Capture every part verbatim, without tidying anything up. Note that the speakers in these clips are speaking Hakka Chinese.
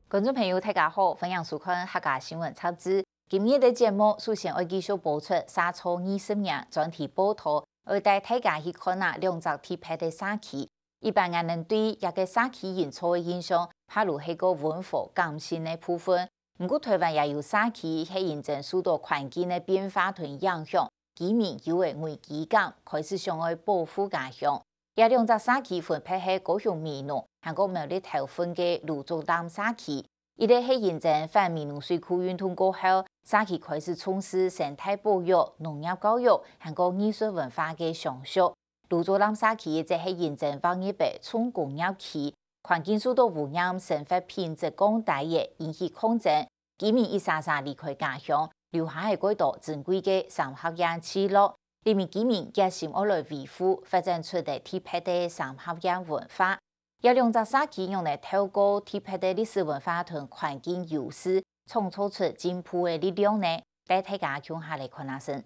觀眾朋友，大家好，歡迎收看客家新聞雜誌。今日个節目首先愛繼續播出社造二十年專題報導，愛帶大家去看啊兩隻特別个社區。一般𠊎等對這個社區營造个印象，怕就係該文化感性个部分。毋過，臺灣也有社區係因為受到環境个變化同影響，居民有了危機感，開始想愛保護家鄉。 這兩隻社區分別係高雄美濃，還過苗栗頭份个蘆竹林社區。一個係因為反美濃水庫運動過後，社區開始重視生態保育、農業教育，還過藝術文化个相續。蘆竹林社區則係因為劃入為重工業區，環境受到污染，生活品質降低了，引起抗爭。 居民一儕儕離開家鄉，留下个蓋多珍貴个三合院聚落。這名居民決心愛來維護，發展出个特別个三合院文化。這兩隻社區仰仔透過特別个歷史文化同環境優勢，創造出進步个力量呢？帶大家共下來看下先。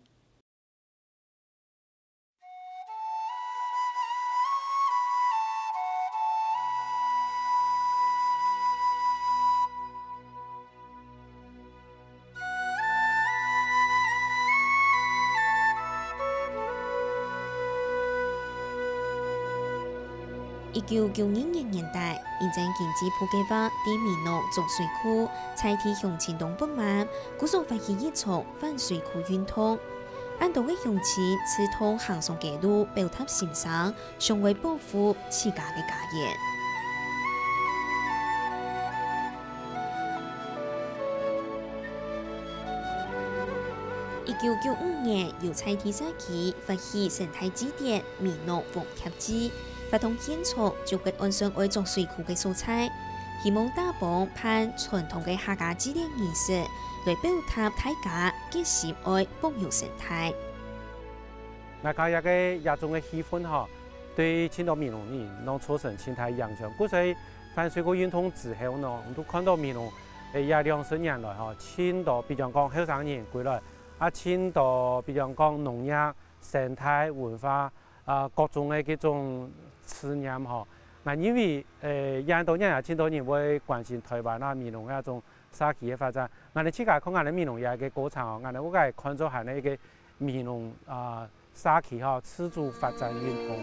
一九九二年年底，因為經濟部計畫在美濃築水庫，在地鄉親當不滿，故所發起一場反水庫運動。恁多个鄉親自動行上街路，表達心聲，想愛保護自家个家園。一九九五年，由在地社區發起生態祭典美濃黃貼祭，活動現場就係按算愛築水庫个所在，希望打幫辦傳統个客家祭典儀式，來表達大家決心愛保育生態。 𠊎感覺這個這種个氣氛吼，對盡多美濃人攏造成盡大影響。故所反水庫運動之後呢，𠊎兜看到美濃，誒，這兩三年來吼，盡多，比將講後生人歸來，啊，盡多，比將講農業、生態、文化，啊，各種个這種事業吼。𠊎認為，誒，這兜年也盡多人會關心臺灣啊，美濃該種 社區个發展。𠊎兜自家看𠊎兜美濃這個過程哦，𠊎兜屋下看做還係一個美濃啊社區吼自主發展運動。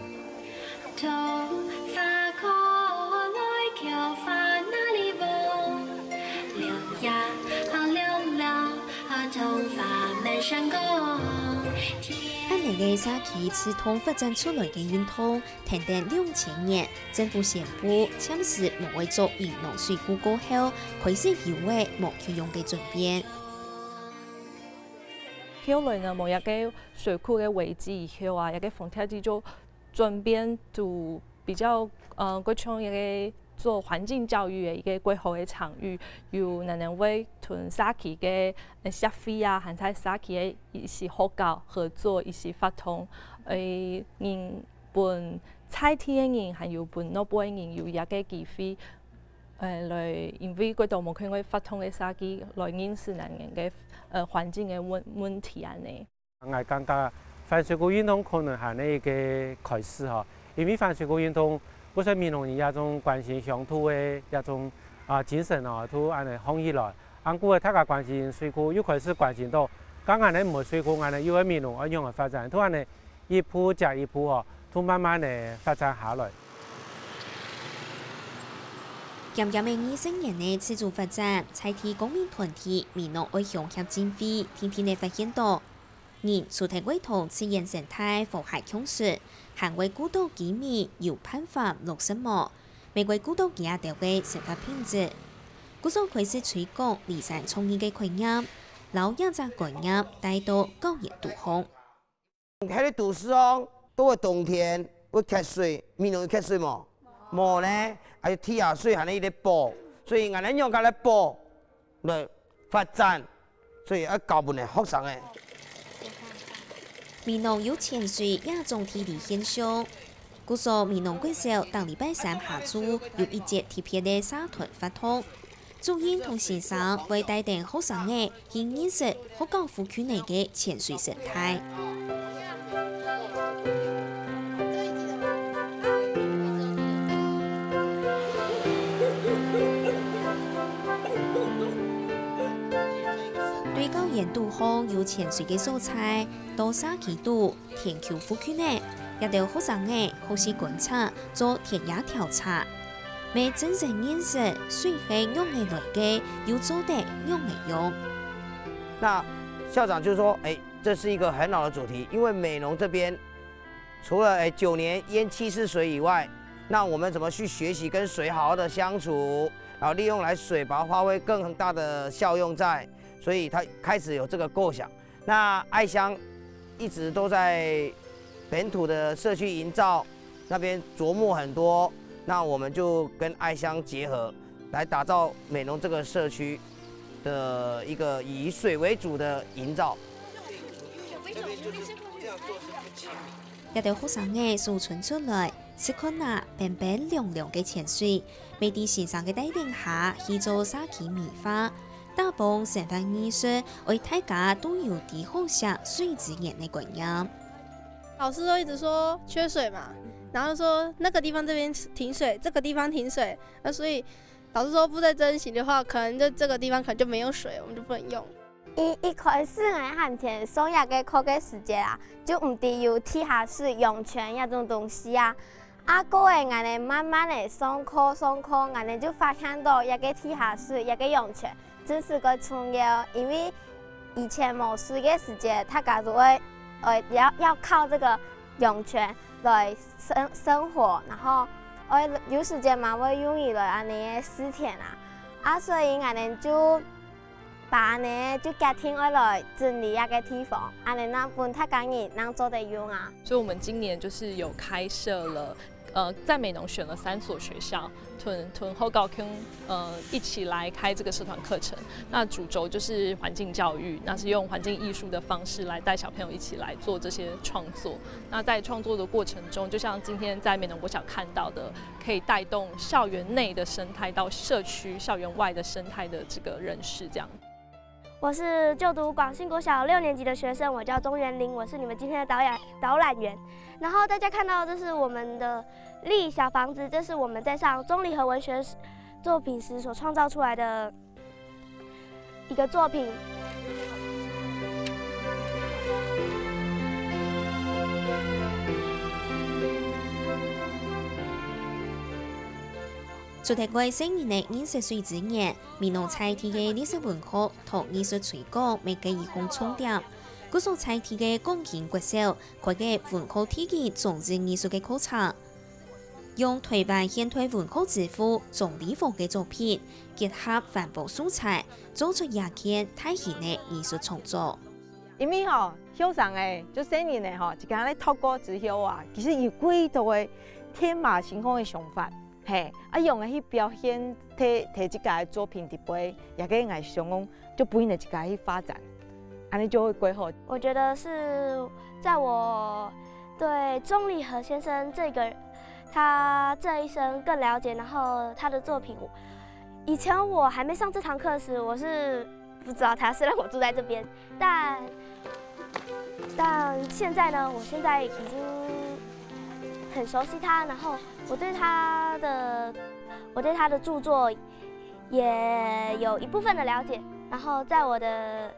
恁呢个社區自動發展出來个運動， 跈等兩千年，政府宣布暫時無愛做美濃水庫過後，開始有了無共樣个轉變。後來呢，無這個水庫个危機以後啊，這個紅帖子就轉變就比較，呃，過像一個做環境教育个一個過好个場域，有可能會同社區个，呃，協會啊，還在社區个一些學校合作，一些活動，誒，人 分在地个人，還有分外背个人有一個機會，呃，來，因為過多無共樣个活動个設計，來認識𠊎等个，呃，環境个問，問題恁呢。𠊎感覺反水庫運動可能還係一個開始吼，因為反水庫運動，本身美濃人這種關心鄉土个這種，啊，精神哦，都恁呢䟘起來。 恁久个大家關心水庫，又開始關心到，該恁呢無水庫，𠊎等又愛美濃愛仰般發展，就恁呢一步接一步吼，就慢慢个發展下來。漸漸个二十年个自主發展，在地公民團體美濃愛鄉協進會定定个發現到，人除忒會同自然生態和諧共處，還會顧到居民有辦法落實無？ 乜會顧到佢兜个生活品質。故所開始推廣梨山創意个概念，摎這隻概念帶到校園肚項。該个都市哦，到了冬天會缺水，美濃有缺水無？無呢，還有地下水還係一個寶，所以𠊎等仰般來保 來發展，所以愛教分个學生仔。美濃有淺水這種地理現象，故所美濃國小逐禮拜三下晝有一節特別个社團活動，主任同先生會帶等學生仔去認識學校附近个淺水生態。對校園肚項有潛水个所在，到社區肚、田坵附近呢，這兜學生仔學習觀察，做田野調查。乜真正認識水係仰仔來个，又做得仰仔用。那校長就說：“哎，這是一個很好的主題，因為美濃這邊除了哎九年淹七次水以外，那我們怎麼去學習跟水好好的相處，然後利用來水把它發揮更大的效用在，所以他開始有這個構想。那愛鄉一直都在本土的社區營造那邊琢磨很多，那我們就跟愛鄉結合，來打造美濃這個社區的一個以水為主的營造。”這兜學生仔手伸出來，試看啊冰冰涼涼个泉水，乜在先生个帶領下去做社區美化，打幫生活藝術，愛大家都有知好惜水資源个觀念。老師都一直說缺水嘛，然後說那個地方這邊停水，這個地方停水，那所以老師說不再珍惜的話，可能就這個地方可能就沒有水，我們就不能用。一一開始𠊎還在上這個課个時節啊，就毋知有地下水、湧泉這種東西啊。啊，過後𠊎等慢慢个上課上課，𠊎等就發現到這個地下水、這個湧泉真係个重要，因為以前無水个時節，大家都會呃要要靠這個湧泉來生生活，然後呃有時間嘛會用佢來恁仔个水田啊。啊，所以𠊎等就 把恁仔就決定愛來整理這個地方，恁仔正分大家人正做得用啊。所以我們今年就是有開設了，呃，在美濃選了三所學校，同同學校跟呃一起來開這個社團課程。那主軸就是環境教育，那是用環境藝術的方式來帶小朋友一起來做這些創作。那在創作的過程中，就像今天在美濃國小看到的，可以帶動校園內的生態到社區、校園外的生態的這個認識，這樣。 我是就讀廣信國小六年級的學生，我叫鍾元玲，我是你們今天的導演導覽員。然後大家看到這是我們的綠小房子，這是我們在上鍾理和文學作品時所創造出來的一個作品。除忒愛細人仔認識水資源，美濃在地个歷史文化 同藝術推廣乜係一項重點。故所在地个廣興國小開个文化地景裝置藝術个課程，用台灣現代文化之父鍾理和个作品，結合環保素材，做出這件大型个藝術創作。因為吼，後生个就細人仔吼，一家咧讀過之後啊，其實有幾多个天馬行空个想法，嘿，啊，用个去表現，提提自家个作品底背，也个𠊎想講 就分人自家去發展，恁仔就會過好。我覺得是在我對鍾理和先生這個他這一生更了解，然後他的作品，以前我還沒上這堂課時，我是不知道他，雖然我住在這邊，但但現在呢，我現在已經很熟悉他，然後我對他的我對他的著作 也有一部分的了解。然後在我的，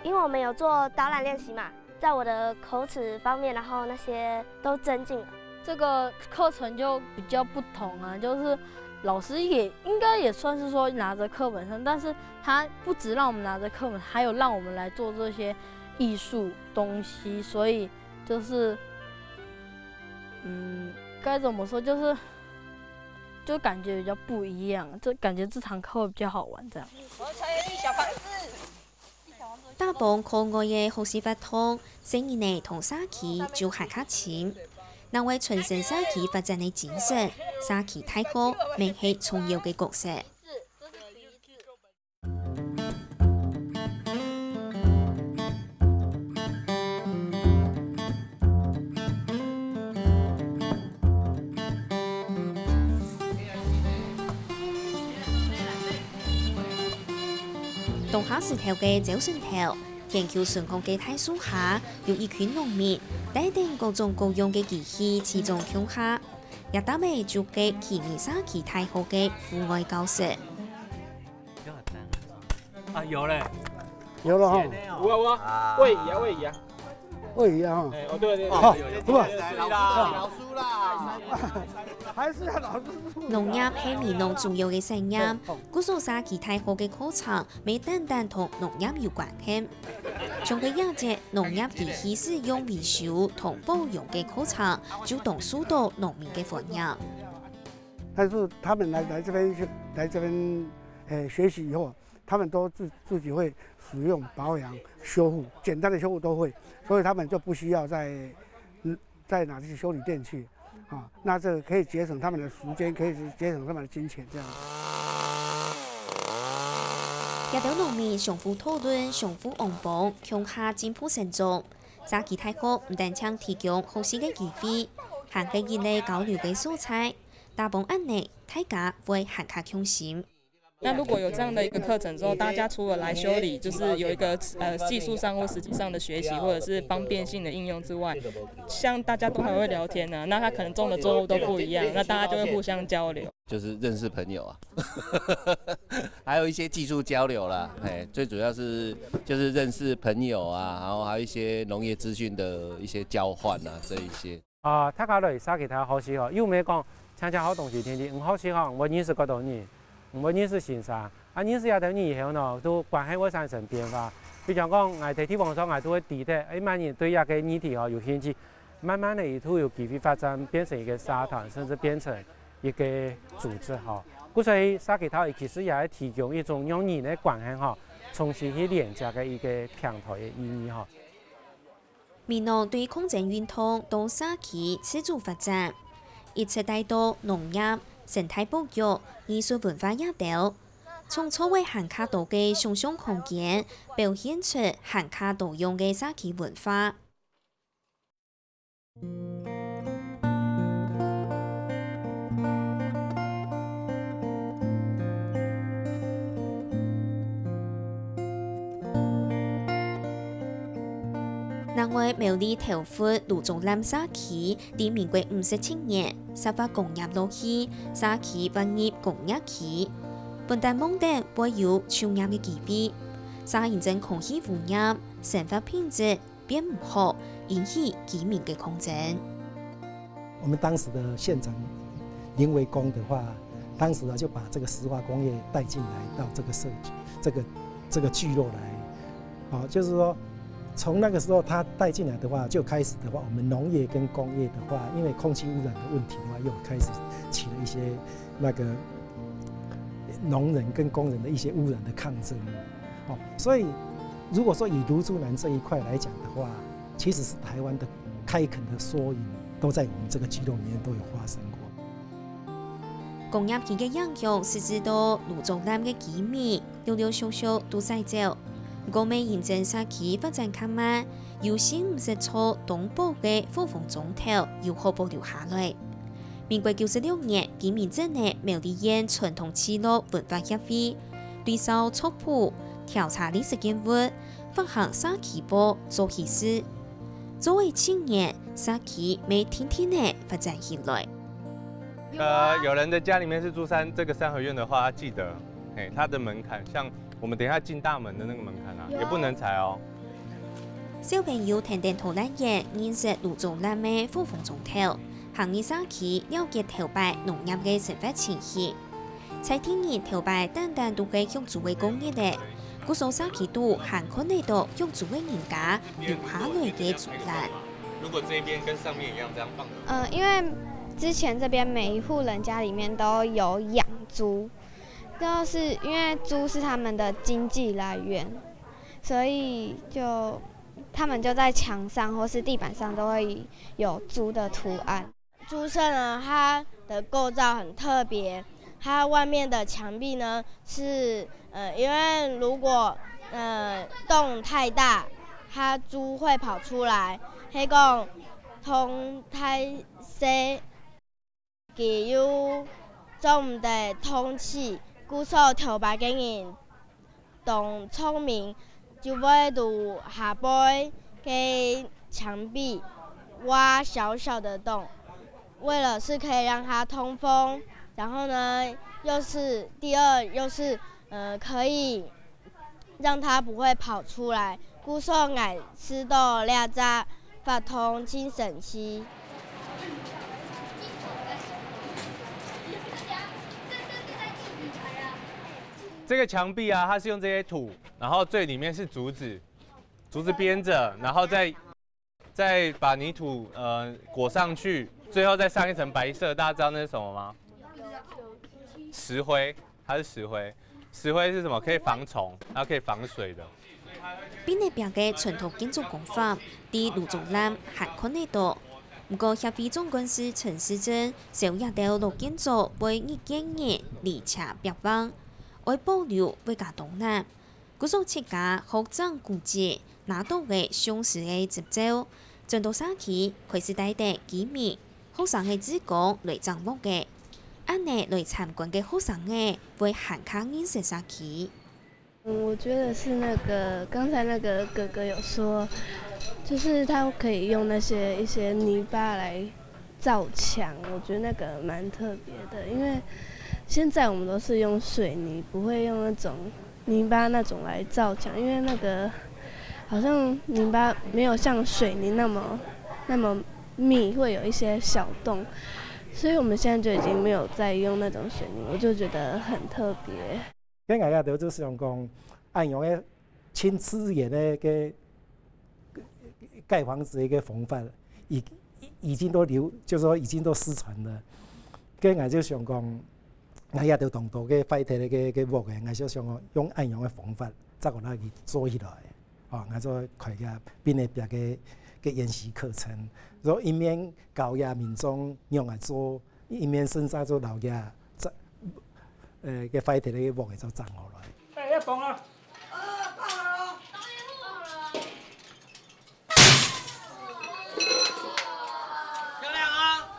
因為我們有做導覽練習嘛，在我的口齒方面，然後那些都增進了。這個課程就比較不同啊，就是老師也應該也算是說拿著課本上，但是他不只讓我們拿著課本，還有讓我們來做這些藝術東西，所以就是，嗯，該怎麼說，就是 就感覺比較不一樣，就感覺這堂課會比較好玩這樣。打幫課外个學習活動，細人仔同社區就還較親。若為傳承社區發展个精神，社區大學乜係重要个角色。 冬下時頭个朝晨頭，田坵脣項个大樹下，有一群農民，帶等各種各樣个機器，齊裝共下。這搭仔就係奇美社區大學个戶外教室。啊，有嘞。有了哈，有啊有啊，位移啊位移啊，位移啊哈，哎哦对对好对，是吧？老师啦，还是要老师。農業係美濃重要个產業，故所社區大學个課程毋單單同農業有關係，像係這節農業機器使用維修同保養个課程，就當受到農民个歡迎。但是他们来来这边去来这边，呃，学习以后，他们都自自己会使用、保养、修复，简单的修复都会，所以他们就不需要再嗯再拿去修理店去啊。那这个可以节省他们的时间，可以节省他们的金钱，这样。這兜農民相互討論、相互幫忙，共下進步成長。社區大學毋單淨提供學習个機會，還係一個交流个素材。打幫恁呢，大家會還較共心。那如果有這樣的一個課程之後，大家除了來修理，就是有一個呃技術上或實際上的學習，或者是方便性的應用之外，像大家都還會聊天啊，那他可能種的作物都不一樣，那大家就會互相交流。就是认识朋友啊，还有一些技术交流啦，哎，最主要是就是认识朋友啊，然后还有一些农业资讯的一些交换啊，这一些。啊，大家來社區大學學習吼，又毋係講參加好東西天天，毋學習吼，毋會認識幾多人，毋會認識先生，啊，認識這兜人以後呢，都關係會產生變化。比如講，𠊎在地方上，𠊎都會知得，哎，麼人對這個議題吼有興趣，慢慢的，佢都有機會發展，變成一個社團，甚至變成一個組織吼。故所以社區大學其實也係提供一種讓人的關係吼，重新去連接个一個平台个意義吼。美濃對空間運動到社區自主發展，一直帶到農業、生態保育、藝術文化這兜，創造會還較多个想像空間，表現出還較多樣个社區文化。 另外，苗栗頭份蘆竹林社區，在民國五十七年設法工業落去，社區劃入工業區，本旦望等會有就業个機會，社區真空氣污染、生活品質變毋好，引起居民个抗爭。我們當時的縣長林為公的話，當時呢就把這個石化工業帶進來到這個社區，這個這個聚落來，啊，就是說，從那個時候他帶進來的話，就開始的話，我們農業跟工業的話，因為空氣污染的問題的話，又開始起了一些那個農人跟工人的一些污染的抗爭。哦，所以如果說以蘆竹林這一塊來講的話，其實是台灣的開墾的縮影，都在我們這個聚落裡面都有發生過。 工業區个影響，實質到蘆竹林个居民，陸陸續續都徙走。毋過，也因為社區發展較慢，有四五十座當薄个伙房庄頭有好保留下來。民國九十六年，居民成立苗栗縣傳統聚落文化協會，對照族譜、調查歷史建物，發行社區報做起始。做个七年，社區也定定仔發展起來。 呃，有人的家里面是住三这个三合院的话，要记得，嘿，它的门槛，像我们等一下进大门的那个门槛啊，也不能踩哦。小朋友跈等導覽員認識蘆竹林个伙房庄頭，行入社區了解頭擺農業个生活情形。在地人頭擺單單都係畜豬个過日仔，故所社區肚還看得到畜豬个人家留下來个足跡。 如果这一边跟上面一样这样放的，呃，因为之前这边每一户人家里面都有养猪，就是因为猪是他们的经济来源，所以就他们就在墙上或是地板上都会有猪的图案。猪舍呢，它的构造很特别，它外面的墙壁呢是呃，因为如果呃洞太大，它猪会跑出来，係講洞太細，佢又做毋得通氣，故所頭擺个人當聰明，就會在下背个牆壁挖小小的洞，为了是可以让它通风，然后呢，又是第二又是呃可以让它不会跑出来。故所，𠊎知道这只活动真神奇。这个墙壁啊，它是用这些土，然后最里面是竹子，竹子编着，然后再再把泥土呃裹上去，最后再上一层白色。大家知道那是什么吗？石灰，它是石灰。石灰是什么？可以防虫，然后可以防水的。冰个壁个传统建筑工法，在蘆洲南還看得到。毋過協會總幹事陳世珍笑這兜老建築會日見日，而且壁橫，愛保留會較當難。故所自家學整古蹟，拿到个相似个執照，轉到社區開始帶等居民、學生个志工來整屋个。恁呢來參觀个學生仔會還較認識社區。 嗯，我觉得是那个刚才那个哥哥有说，就是他可以用那些一些泥巴来造墙，我觉得那个蛮特别的，因为现在我们都是用水泥，不会用那种泥巴那种来造墙，因为那个好像泥巴没有像水泥那么那么密，会有一些小洞，所以我们现在就已经没有再用那种水泥，我就觉得很特别。 該𠊎也都就想講，恁樣个盡自然个个蓋房子个方法，已已經都流，就係講已經都失傳了。該𠊎就想講，𠊎也都當多个壞忒个个个屋个，𠊎就想講用恁樣个方法，再過來去做起來。哦，𠊎做開个冰个壁个个研習課程，所以一面教个民眾仰仔做，一面順續做老个。 呃，个壞忒个屋个就整好來。哎，要崩了！漂亮啊！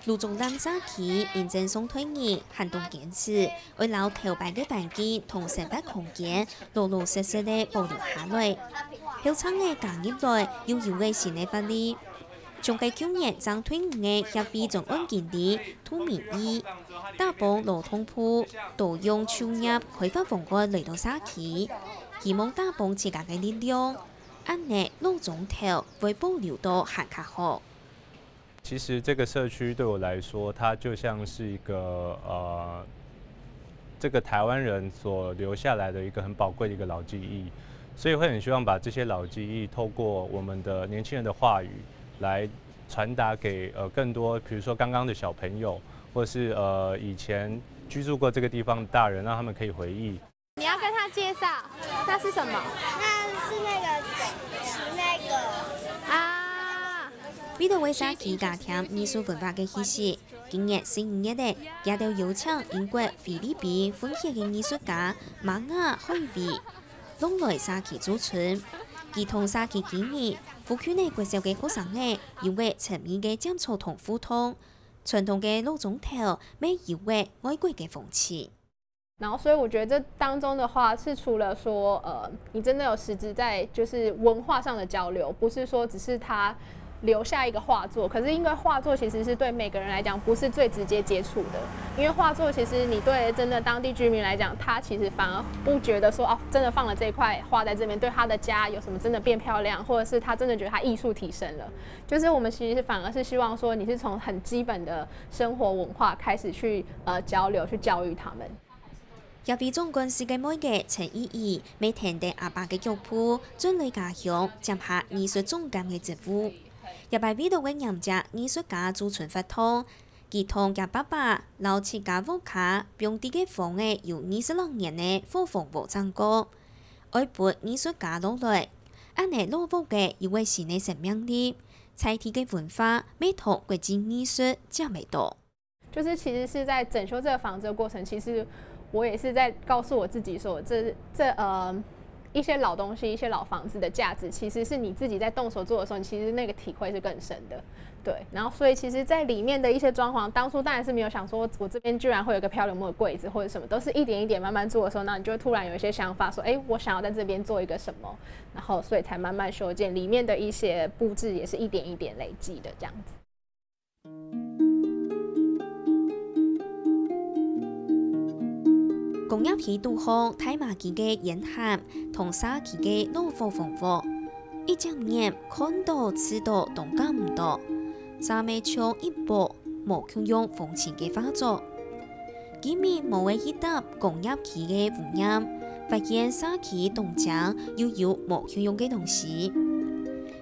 蘆洲南社區因爭上代人還當堅持，愛摎頭擺个環境同生活空間老老實實个保留下來。後生个加入來，又有个新个活力。 像該舊年正退伍个協會專案經理涂明義，打幫勞動部多用就業開發方案來到社區，希望打幫自家个力量，恁呢老庄頭會保留到還較好。其實這個社區對我來說，它就像是一個呃，這個台灣人所留下來的一個很寶貴的一個老記憶，所以會很希望把這些老記憶透過我們的年輕人的話語 來傳達給呃更多，比如說剛剛的小朋友，或是呃以前居住過這個地方的大人，讓他們可以回憶。你要跟他介紹，那是什麼？那是那個騎那個啊，為了為社區加添藝術文化个氣息，今年十一月个，佢兜邀請英國、菲律賓混血个藝術家瑪雅海維，挵來社區駐村。佢同社區居民、附近个國小个學生仔，有个親密个接觸同互動。傳統个老庄頭乜有个外國个風情。然後，所以我覺得這當中的話，是除了說，呃，你真的有實質在就是文化上的交流，不是說只是他留下一個畫作，可是因為畫作其實是對每個人來講不是最直接接觸的，因為畫作其實你對真的當地居民來講，他其實反而不覺得說，哦，真的放了這塊畫在這邊，對他的家有什麼真的變漂亮，或者是他真的覺得他藝術提升了。就是我們其實反而是希望說，你是從很基本的生活文化開始去呃交流，去教育他們。 協會總幹事个妹仔陳依依，乜跈等阿爸个腳步，轉來家鄉接下藝術總監个職務。這擺為著愛迎接藝術家駐村活動，佢同厥爸爸摎自家屋下放在个荒仔有二十零年个伙房屋整過，愛分藝術家挵來，恁呢老屋仔有个新个生命力，在地个文化乜同國際藝術接會到。 就是其實是在整修這個房子的過程，其實我也是在告訴我自己說，這這呃一些老東西、一些老房子的價值，其實是你自己在動手做的時候，你其實那個體會是更深的。對，然後所以其實，在裡面的一些裝潢，當初當然是沒有想說，我這邊居然會有一個漂流木的櫃子或者什麼，都是一點一點慢慢做的時候，那你就會突然有一些想法，說，哎，我想要在這邊做一個什麼，然後所以才慢慢修建。裡面的一些布置也是一點一點累積的這樣子。工業區堵好大馬基个煙喊同社區个老火防火，一隻眼看到、試到當感毋到，沙尾像一幅無共樣風情个畫作。居民無愛去搭工業區个污染，發現社區當淨又有無共樣个東西。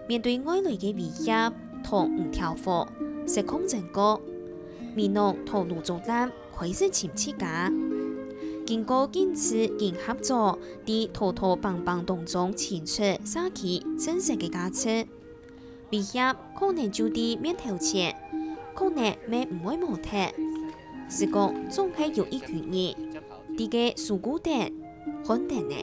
面對外來个威脅，糖毋挑火，食空整過，美濃頭路竹籃開始尋自家。經過緊緻緊合作，在拖拖挷挷當中尋出社區真實个價值。威脅可能就在面頭前，可能乜毋會無忒。時光總係有一群人，在該守護等、看等呢。